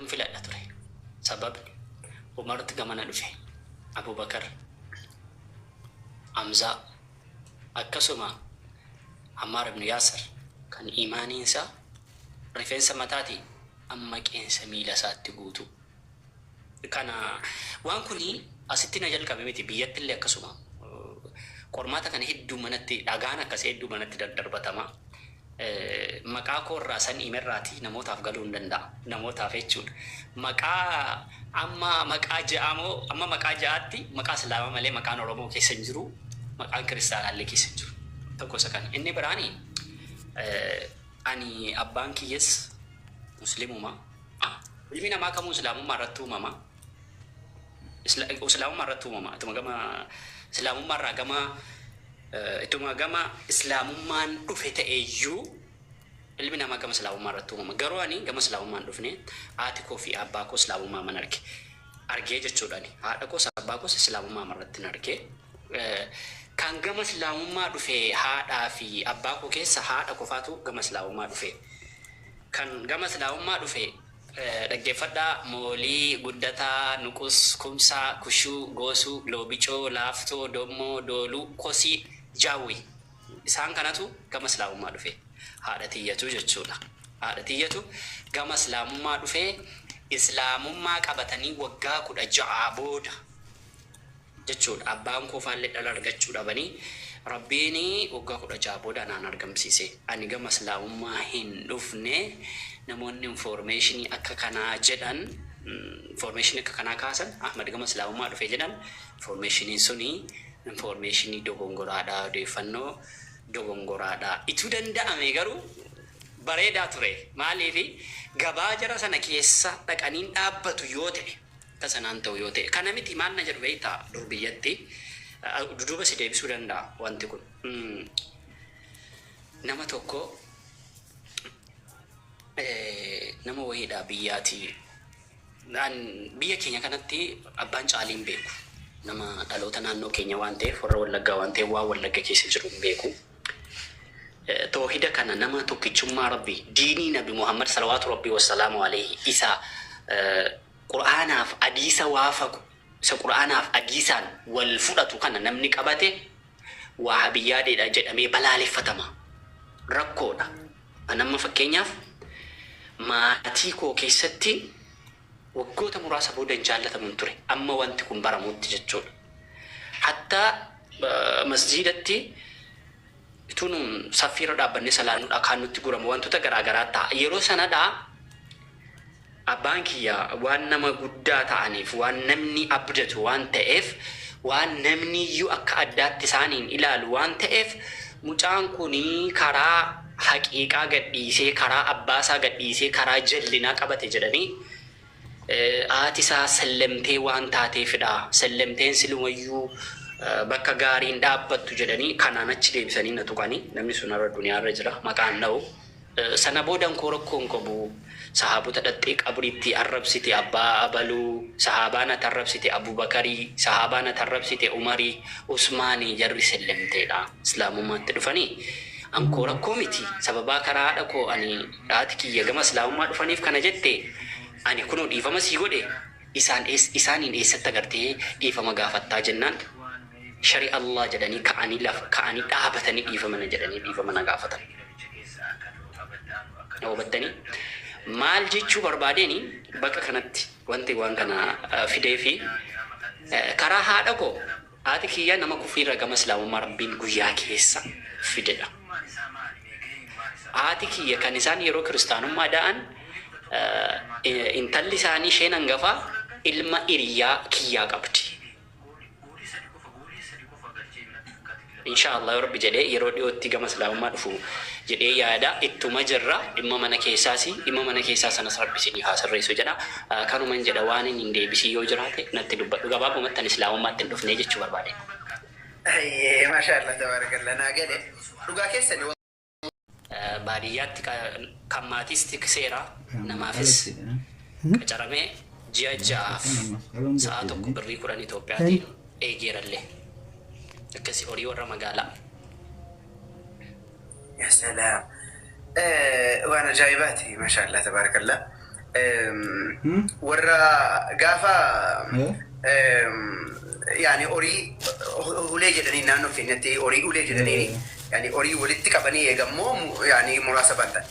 Filadha ture. Sababni Umartu gamana dhufe. Abubakar, Hamzaa, akkasuma Ammaar ibn Yaasir kan iimaaniinsaa rifeensa mataatii amma qeensa miila isaatti guutuu. Kana waan kuni asitti na jalqabe miti, biyyatti illee akkasuma. Qormaata kana hedduu manatti dhagaan akkasii hedduu manatti daddarbatama. Maqaa koo irraa san himerraati namootaaf galuu hin danda'a. Namootaaf jechuudha. Maqaa amma maqaa ja'aa moo amma maqaa ja'aatti maqaa Islaamaa malee maqaan Oromoo keessa hin jiru. Maqaan Kiristaanaa illee keessa hin jiru. Tokko isa kana. Inni biraani ani abbaan kiyyas Muslimuma. Ilmi namaa kamuu Islaamummaa irratti uumama. Islaamummaa irratti uumama. Ituma gama Islaamummaa irraa gama ituma gama Islaamummaan dhufe ta'eeyyuu ilmi namaa gama Islaamummaa irratti uumama. Garuu ani gama Islaamummaa hin dhufne, haati koo fi abbaa koo Islaamummaa man arge. Argee jechuudha ani. Haadha koos abbaa koos Islaamummaa irratti hin arge. Kan gama Islaamummaa dhufe haadhaa fi abbaa koo keessa haadha qofaatu gama Islaamummaa dhufe. Kan gama Islaamummaa dhufe dhaggeeffadhaa, Moolii, Guddataa, Nuqus, Kumsaa, Kushuu, Goosuu, Loobicoo, Laaftoo, Dommoo, Dooluu, Kosii, Jaawwii. Isaan kanatu gama Islaamummaa dhufe. Haadha tiyyatu jechuudha. Haadha tiyyatu gama Islaamummaa dhufe. Islaamummaa qabatanii waggaa 16 booda jechuudha. Abbaan koo faallee dhala argachuu dhabanii Rabbiin waggaa 16 booda anaan argamsiise. Ani gama Islaamummaa hin dhufne. Namoonni information akka kanaa jedhan, information akka kanaa kaasan, Ahmad gama Islaamummaa dhufe jedhan, informationiin suni informationii dogongoraadha, odeeffannoo dogongoraadha. Ituu danda'ame garuu bareedaa ture. Maaliif gabaa jara sana keessa dhaqaniin dhaabbatu yoo ta'e, akka sanaan ta'u yoo ta'e. Kana miti, maal na jedhu beektaa? Dur biyyatti duduuba si deebisuu danda'a wanti kun. Nama tokko, nama wayiidha biyyaati. Biyya keenya kanatti abbaan caalii hin beeku. Nama dhaloota naannoo keenya waan ta'eef, warra Wallaggaa waan ta'eef, waan Wallagga keessa jiru hin beeku. Toohida kana, nama tokkichummaa Rabbii, diinii Nabi Muhammad salawaatu Rabbii wassalaamu alayhi, isa Qur'aanaaf hadiisa waafaqu, isa Qur'aanaaf hadiisaan wal fudhatu kana namni qabate Wahabiyyaadheedha jedhamee balaaleffatama. Rakkoodha. An amma fakkeenyaaf maatii koo keessatti waggoota muraasa booda hin jaallatamun ture. Amma wanti kun baramutti jechuudha. Hattaa masjiidatti utuu nuun saffiirra dhaabbannee salaannu dhakaan nutti gurama, wantoota garaa garaa ta'a. Yeroo sanadha abbaan kiyya waan nama guddaa ta'aniif, waan namni abdatu waan ta'eef, waan namni iyyuu akka addaatti isaaniin ilaalu waan ta'eef, mucaan kun karaa haqiiqaa gadhiisee, karaa abbaasaa gadhiisee karaa jallinaa qabate jedhanii, haati isaa sellemtee waan taateefidha. Sellemteen silumayyuu bakka gaariin dhaabbattu jedhanii kanaan achi deebisanii na tuqanii. Namni sun har'a duniyaarra jira, maqaan dha'u. Sana boodan koo rakkoo hin qabu. Sahaabota dhaxxee qabriitti arrabsite abbaa abaluu, sahaabaa nati arrabsite Abubakarii, sahaabaa nati arrabsite Umarii, Usmaanii, jarri sellemteedha. Islaamummaatti dhufanii an koo rakkoo miti. Sababaa karaa haadha koo ani haati kiyya gama Islaamummaa dhufaniif kana jette, ani kunoo dhiifama sii godhe, isaan isaaniin eessatti agartee dhiifama gaafattaa jennaan, shari Allah jedhanii ka'anii lafa ka'anii dhaabatanii dhiifama na jedhanii dhiifama na gaafatan. Na hubattanii? Maal jechuu barbaadeeni bakka kanatti wanti waan kana fidee fi karaa haadha koo, haati kiyya nama kufriirra gama Islaamummaa Rabbiin guyyaa keessa fidedha. Haati kiyya kan isaan yeroo kiristaanummaa da'an intalli isaanii isheen hangafaa ilma hiriyaa kiyyaa qabdi. Inshaa Allah, yoo Rabbi jedhee yeroo dhiyootti gama Islaamummaa dhufu jedhee yaada. Ittuma jirra. Dhimma mana keessaas, dhimma mana keessaa sanas Rabbi isiniif haa sirreessu jedha. Kanuman jedha. Waan hin deebisii yoo jiraate natti dubbadhu. Gabaabumatti ani Islaamummaatti hin dhufne jechuu barbaade. Ayyee, maashaallah, tabarakallah, naa gale, dhugaa keessani. Baadiyyaatti kan maatiis tikseera, namaafis qacaramee ji'a 6f sa'a tokko birrii 10 Itoophiyaatiin eegeerallee. Akkasi horii warra magaalaa. Ya salaam. Waan ajaa'ibaati, maashaallah, tabarakallah. Warra gaafa yaani horii ulee jedhanii naannoo keenyatti horii ulee jedhanii yaani horii walitti qabanii eegammoo yaani muraasa bantan.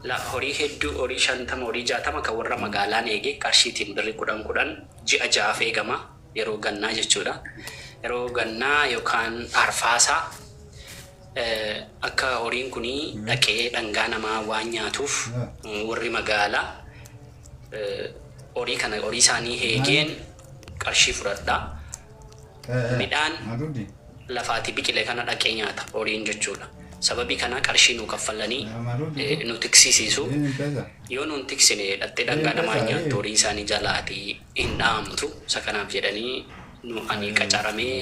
La, horii hedduu, horii 50, horii 60 kan warra magaalaan eege qarshiitiin birri 10 10 ji'a ja'aaf eegama, yeroo gannaa jechuudha. Yeroo gannaa yookaan arfaasaa akka horiin kun dhaqee dhangaa namaa waan nyaatuuf warri magaalaa horii kana horii isaanii eegeen qarshii fudhadha. Midhaan lafaati biqile kana dhaqee nyaata horiin jechuudha. Sababii kanaa qarshii nuu kaffalanii nu tiksisiisu. Yoo nuun tiksine dhattee dhangaa namaa nyaattu, horii isaanii jalaatii hin dhaamtu. Isa kanaaf jedhanii nu ani qacaramee,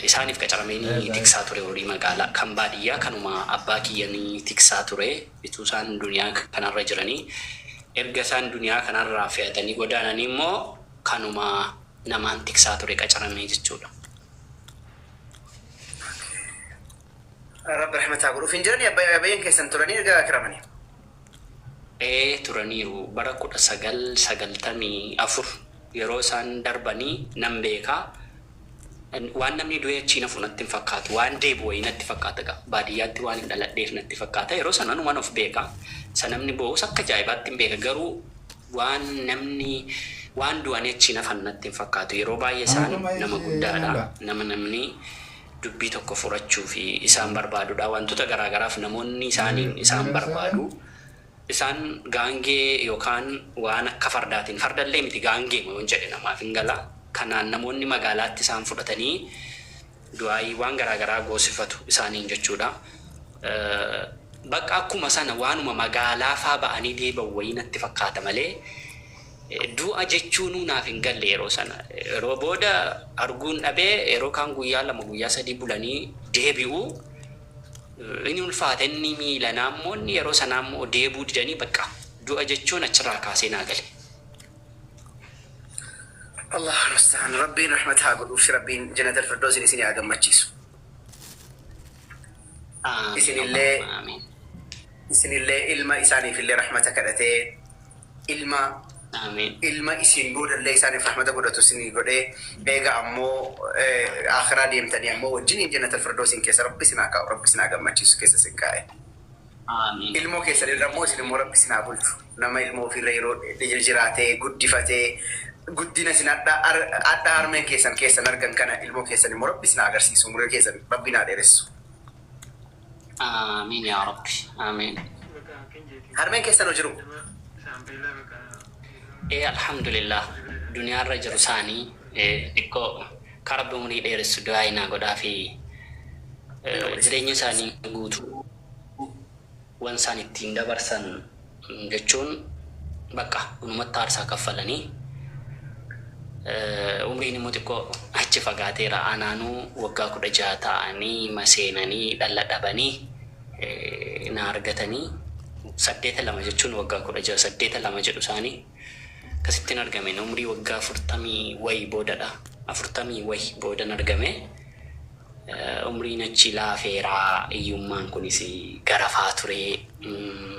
isaaniif qacaramee ni tiksaa ture horii magaalaa. Kan baadiyyaa kanuma abbaa kiyyanii tiksaa ture ituu isaan duniyaa kanarra jiranii. Erga isaan duniyaa kanarraa fe'atanii godaananii immoo kanuma namaan tiksaa ture qacaramee jechuudha. Rabbi rahmataa godhuuf. Hin jiranii abbayyeen keessan turanii erga kiramanii? Ee, turaniiru. Bara 1994 yeroo isaan darbanii nan beekaa. Waan namni du'ee achii nafu natti hin fakkaatu. Waan deebi'u wayii natti fakkaata gaa. Baadiyyaatti waan hin dhaladheef natti fakkaata. Yeroo sana numan of beeka. Isa namni boo'us akka ajaa'ibaatti hin beeka. Garuu waan namni waan du'anii achii nafan natti hin fakkaatu. Yeroo baay'ee isaan nama guddaadha. Nama namni dubbii tokko furachuu fi isaan barbaadudha. Wantoota garaagaraaf namoonni isaaniin isaan barbaadu. Isaan gaangee yookaan waan akka fardaatiin, fardallee miti, gaangee yoon jedhe namaaf hin gala. Kanaan namoonni magaalaatti isaan fudhatanii du'aayii waan garaagaraa goosifatu isaaniin jechuudha. Bakka akkuma sana waanuma magaalaa faa ba'anii deebi'an wayii natti fakkaata malee du'a jechuunuu naaf hin galle yeroo sana. Yeroo booda arguun dhabee, yeroo kaan guyyaa 2, guyyaa 3 bulanii deebi'u. Inni ulfaata, inni miilanaa immoo inni yeroo sanaa immoo deebuu didanii, bakka du'a jechuun achirraa kaasee naa gale. Allah musta'an. Rabbiin rahmata haa godhuuf. Rabbiin jannatal firdoosin isin haa gammachiisu. Amiin. Isinillee Allahumma amiin. Isinillee ilma isaaniifillee rahmata kadhatee, ilma Amiin. ilma isin boodallee isaaniif rahmata godhatu isinii godhee, eega ammoo akhiraa deemtanii ammoo wajjiniin jannatal firdoosin keessa Rabbi isin haa kaa'u, Rabbi isin haa gammachiisu keessa isin kaa'e. Amiin. Ilmoo keessan irra immoo isin immoo Rabbi isin haa bulchu. Nama ilmoo ofiirra yeroo jiraatee guddifatee, guddina isin hadha harmeen keessan keessan argan kana ilmoo keessan immoo Rabbi isin haa agarsiisu. Umurii keessan Rabbi haa dheeressu. Amiin yaa Rabbi. Amiin. Harmeen keessan hoo jiru? Ee, alhamdulillah, duniyaarra jiru isaanii xiqqoo ka Rabbi umurii dheeressu du'aa naa godhaa fi jireenya isaanii guutuu wan isaan ittiin dabarsan jechuun bakka dhumatti aarsaa kaffalanii, umriin immoo xiqqoo achi fagaateera. Anaanuu waggaa 16 ta'anii maseenanii dhalla dhabanii na argatanii, 8 2 jechuun waggaa 16, 8 2 jedhu isaanii akkasittiin argame. Umrii waggaa afurtamii wayi boodadha, afurtamii wayi boodan argame. Umriin achi laafeeraa, hiyyummaan kunis garafaa ture,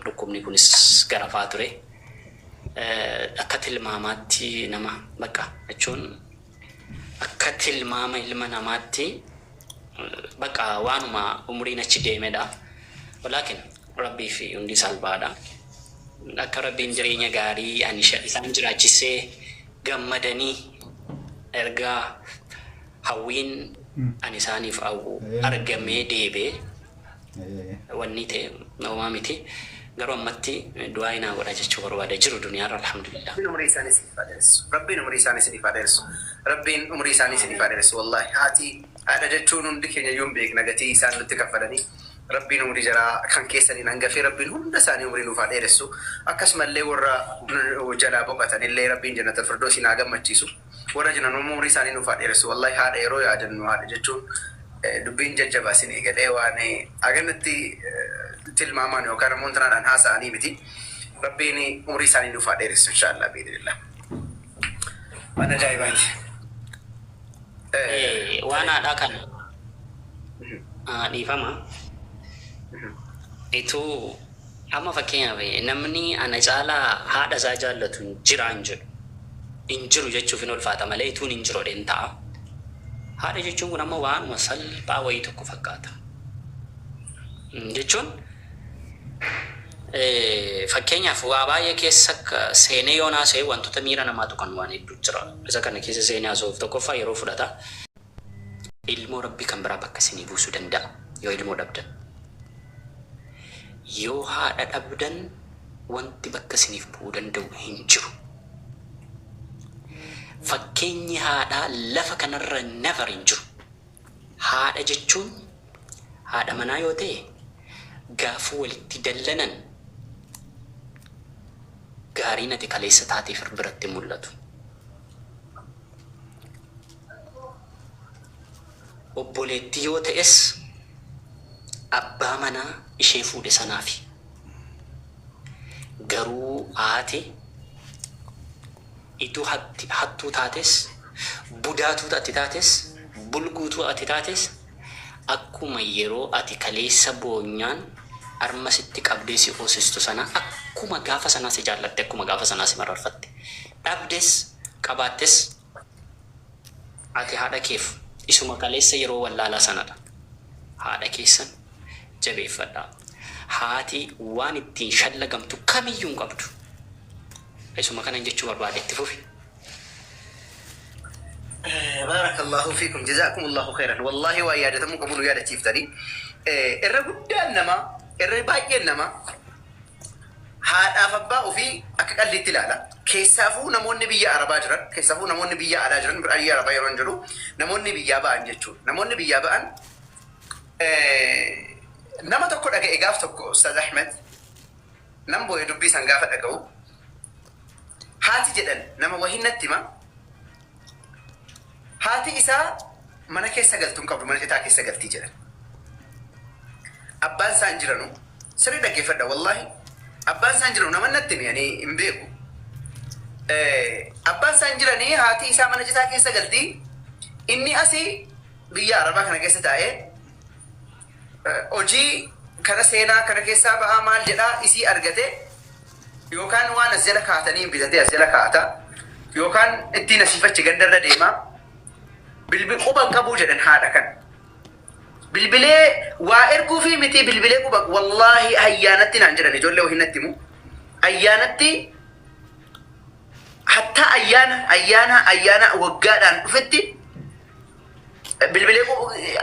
dhukkubni kunis garafaa ture. Akka tilmaamaatti nama bakka jechuun akka tilmaama ilma namaatti bakka waanuma umriin achi deemedha. Walaakin Rabbii fi hundi salphaadha. Akka Rabbiin jireenya gaarii ani isaan jiraachisee gammadanii erga hawwiin ani isaaniif hawwu argamee deebee wanni ta'e homaa miti. Garuu ammatti du'aa inaa godha jechuu barbaada, jiru duniyaarra, alhamdulillah. Rabbiin umurii isaanii isiniif haa dheeressu. Rabbiin umurii isaanii isiniif haa dheeressu. Rabbiin umurii isaanii isiniif haa dheeressu. Wallahi haati haadha jechuun hundi keenya iyyuu hin beekna gatii isaan nutti kaffalanii. Rabbiin umurii jaraa kan keessaniin hangafee Rabbiin hunda isaanii umurii nuuf haa dheeressu. Akkasumallee warra nu jalaa boqotan illee Rabbiin jannatal firdoosiin haa gammachiisu. Warra jiran umurii isaanii nuuf haa dheeressu. Wallahi haadha yeroo yaadannu, haadha jechuun dubbiin jajjabaa isinii galee waan haganatti tilmaamaan yookaan ammoo intanaadhaan haasa'anii miti. Rabbiin umurii isaanii nuuf haa dheeressu inshaallah biidhnillah. Waan ajaa'ibaati. Waan haadhaa kana dhiifama. Ituu Amma fakkeenyaaf namni ana caalaa haadha isaa jaallatu hin jiraan jedhu. Hin jiru jechuuf hin ulfaata malee ituun hin jiru jedheen ta'a. Haadha jechuun kun amma waanuma salphaa wayii tokko fakkaata. Jechuun fakkeenyaaf waa baay'ee keessa seenee yoo naasa'e wantoota miira namaa tuqan waan hedduu jira. Isa kana keessa seenee haasa'uuf tokkoffaa yeroo fudhata. Ilmoo Rabbi kan biraa bakka isinii buusuu danda'a yoo ilmoo dhabdan. Yoo haadha dhabdan wanti bakka isiniif bu'uu danda'u hin jiru. Fakkeenyi haadhaa lafa kanarra never hin jiru. Haadha jechuun haadha manaa yoo ta'e gaafa walitti dallanan gaariin ati kaleessa taateef biratti mul'atu. Obboleettii yoo ta'es abbaa manaa ishee fuudhe sanaafi. Garuu haati ituu hattuu taates, budaatuu ati taates, bulguutuu ati taates, akkuma yeroo ati kaleessa boonyaan harma sitti qabdee si hoosistu sana akkuma gaafa sanaa si jaallatte, akkuma gaafa sanaa si mararfatte. Dhabdes qabaattes ati haadha keef isuma kaleessa yeroo wallaalaa sanadha. Haadha keessan jabeeffadhaa. Haati waan ittiin shallagamtu kamiyyuu hin qabdu. Isuma kanan jechuu barbaade, itti fufi. Baarakallahu fiikum, jazaakumullahu khairan. Wallahi waan yaadatamuu qabu nu yaadachiiftanii. Irra guddaan namaa, irra baay'een namaa haadhaaf abbaa ofii akka qalliitti ilaala. Keessaafuu namoonni biyya Arabaa jiran, keessaafuu namoonni biyya alaa jiran, biyya Arabaa yeroo hin jedhu namoonni biyyaa ba'an jechuudha. Namoonni biyyaa ba'an, nama tokko dhaga'e gaaf tokko, Ustaaz Ahmed, nan boo'e dubbii san gaafa dhaga'u. Haati jedhan nama wahiin natti hima. Haati isaa mana keessa galtu hin qabdu, mana citaa keessa galtii jedhan. Abbaan isaa hin jiranu, sirrii dhaggeeffadha, wallahi abbaan isaa hin jiranu, nama natti hime, ani hin beeku. Abbaan isaa hin jiranii, haati isaa mana citaa keessa galtii, inni asii biyya Arabaa kana keessa taa'ee hojii kana seenaa kana keessaa ba'aa maal jedhaa isii argate, yookaan waan as jala kaa'atanii bitatee as jala kaa'ata, yookaan ittiin asiifachi gandarra deema, bilbil quban qabuu jedhan haadha kana. Bilbilee waa erguu fi miti, bilbilee quba, wallaahi ayyaanatti naan jedhan, ijoollee wahii natti himu. Ayyaanatti, hattaa ayyaana waggaadhaan dhufetti bilbilee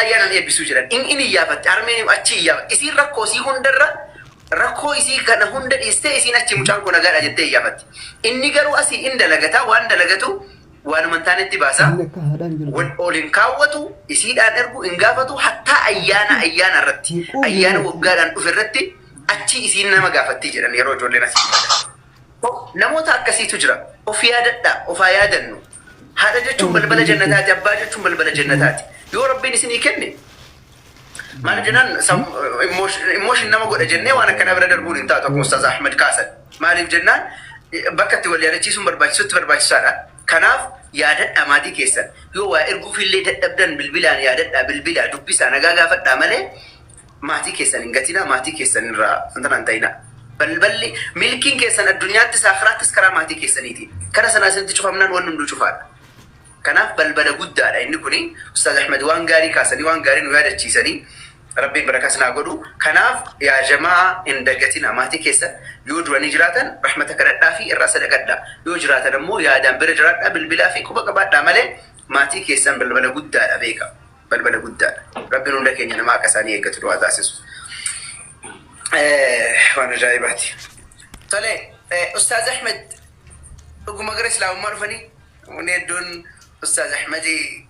ayyaanaan eebbisuu jedhan. In iyyaafatti harmeen, achi iyyaafatti isiin, rakkoo isii hundarra, rakkoo isii kana hunda dhiistee isiin achi mucaan kun nagaadha jettee iyyaafatti. Inni garuu asii in dalagata, waan dalagatu waanuma hin taanetti baasa. Inni akka haadhaan jiru. Wal ol hin kaawwatu, isiidhaan ergu hin gaafatu, hattaa ayyaana irratti, ayyaana waggaadhaan dhufe irratti achi isiin nama gaafattii jedhan yeroo ijoolleen asii dubbatan. Namoota akkasiitu jira. Of yaadadhaa, of haa yaadannu. Haadha jechuun balbala jannataati, abbaa jechuun balbala jannataati. Yoo Rabbiin isinii kenne, maal jennaan, emotion nama godha jennee waan akkanaa bira darbuun hin taatu, akkuma Ustaaz Ahmed kaasan. Maaliif jennaan, bakka itti wal yaadachiisuun barbaachisutti barbaachisaadha. Kanaaf yaadadhaa maatii keessan. Yoo waa erguufillee dadhabdan bilbilaan yaadadhaa, bilbilaa dubbisaa, nagaa gaafadhaa malee maatii keessan hin gatinaa, maatii keessan irraa wanta hin ta'inaa. Balballi milkiin keessan addunyaattis akiraattis karaa maatii keessaniiti. Kara sanaa isinitti cufamnaan wanni hunduu cufaadha. Kanaaf balbala guddaadha inni kuni. Ustaaz Ahmed waan gaarii kaasanii, waan gaarii nu yaadachiisanii, Rabbiin barakaa isin haa godhu. Kanaaf yaa jamaa, hin dagatina maatii keessan. Yoo duranii jiraatan rahmata kadhadhaa fi irraa sadaqadhaa. Yoo jiraatan ammoo yaadaan bira jiraadhaa, bilbilaa fi quba qabaadhaa malee maatii keessan balbala guddaadha beeka. Balbala guddaadha. Rabbiin hunda keenya nama akka isaanii eeggatu du'aa taasisu. Waan ajaa'ibaati. Tole, Ustaaz Ahmed dhuguma gara Islaamummaa dhufanii, namoonni hedduun Ustaaz Ahmedii